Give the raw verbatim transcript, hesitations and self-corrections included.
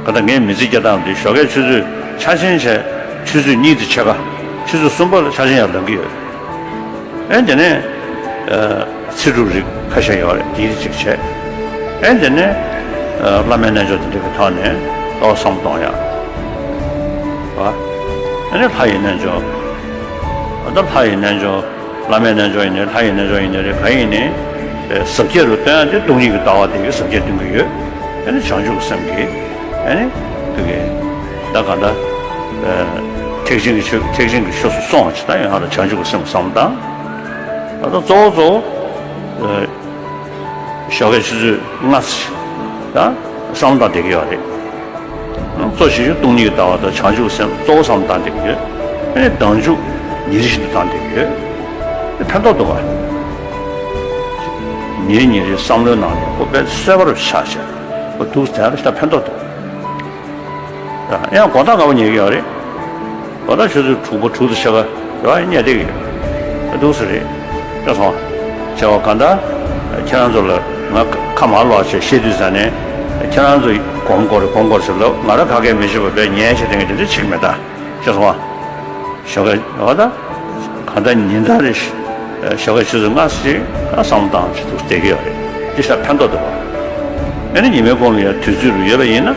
ད་ལྟ་ངས་མི་ཚེ་སྐྱེལ་སྟངས་འདི་ཞོགས་ཀས་ཆུ་ཚོད་ཆ་ཆེན་བྱས། ཆུ་ཚོད་གཉིས་དང་ཕྱེད་ཀ། ཆུ་ཚོད་གསུམ་པ་ལ་ཆ་ཆེན་ཡར་ལངས་ཀྱི་ཡོད། ཨེ་དེ་ནས་ཨ་ཚེ་སྒྲུབ་རིགས་ཁ་ཤས་ཡོད་རེད། དེའི་གཅིག་བྱས། ཨེ་དེ་ནས་ཨ་བླ་མའི་རྣལ་འབྱོར་དེ་འདྲ་གི་ཐོག་ནས་ཏོག་བསམ་གཏོང་ཡག། ཨ་ཨེ་ནས་ལྷ་ཡི་རྣལ་འབྱོར། ཨ་ད་ལྷ་ཡི་རྣལ་འབྱོར། བླ་མའི་རྣལ་འབྱོར་ཡིན་ནའི། ལྷ་ཡི་རྣལ་འབྱོར་ཡིན་ནའི་རེད། གང་ཡིན་ནའི་ཟབ་རྒྱས་རུ་སྟོན་ཡག་དེ་སྟོང་ཉིད་ཀྱི་ལྟ་བ་དེ་གིས་ཟབ་རྒྱས་སྟོན་གྱི་ཡོད། ཨེ་ནས་བྱང་ཆུབ་སེམས་ཀྱིས་ཨེ་ནས་དེ་གིས་ད་གང་ལྟར་ཨ་ཐེག་ཆེན་གྱི་ཆོས། ཐེག་ཆེན་གྱི་ཆོས་སུ་སོང་བ་ཅིག་ད་ཡང་ལ་བྱང་ཆུབ་ཀྱི་སེམས་བསམ་བློ་བཏང་། ད་ལྟ་གཙོ་བོ་གཙོ་བོ་ཨ་ཞོགས་ཀས་ཆུ་ཚོད་ལྔ་ཙམ་ཞིག་ད་བསམ་བློ་བཏང་བསྡད་ཀྱི་ཡོད་རེད། གཙོ་ཆེ་ཤོས་སྟོང་ཉིད་ཀྱི་ལྟ་བ་དང་བྱང་ཆུབ་སེམས་གཙོ་བོ་བསམ་བློ་བཏང་བསྡད་ཀྱི་ཡོད། ཨེ་ནས་ལྡང་ཆུ་ཉིན་རེ་བཞིན་དུ་བཏང་བསྡད་ཀྱི་ཡོད། ཨེ་ཕན་ཐོགས་འདུག་ག་ཉིན་རེ་ཉིན་རེ་བསམ་བློའི་ནང་ནས་ཁོ་དཔེ་གསོད་པ་རུ་ཆགས་བྱས། ཁོ་འདུག་དེ་ལ་ཕན་ཐོགས་འདུག་ཡང་དགོང་དག་སྔ་པོ་ཉལ་གྱི་ཡོད་རེད། དགོང་དག་ཆུ་ཚོད་དྲུག་པ་དྲུག་དང་ཕྱེད་ཀ་རེད་པ། ཉལ་བསྡད་ཀྱི་ཡོད། འདུག་སེ་རེད། ཤེས་སོང་བ། བྱས་པ་གང་ལྟར་ཁྱེད་རང་ཚོ་ལ་ང་ཁ་མར་ལོག་བྱས་བཤད་དུས་ཙ་ནས་ཁྱེད་རང་ཚོ་སྒོམ་དགོས་རེད། སྒོམ་དགོས་རེད་ཟེར་ལབ། ང་རང་ག་གེ་མི་བྱེད་པར་དཔེ་ཉལ་བྱས་བསྡད་མཁན་དེ་འདྲ་ཅིག་མེད་ད། ཤེས་སོང་བ། ཞོགས་ཀས་འོ་ད་གང་ལྟར་ཉིན་ལྟར་རེ་ཞོགས་ཀས་ཆུ་ཚོད་ལྔ་ཙམ་ཞིག་ཨ་བསམ་བློ་བཏང་བྱས་འདུག་བསྡད་ཀྱི་ཡོད་རེད། དེ་ཞེ་དྲག་ཕན་ཐོགས་འདུག་ག་ཨེ་ནས་ཉི་མའི་གུང་ལ་ཡང་དུས་ཚོད་རུ་ཡོད་པ་ཡིན་ན།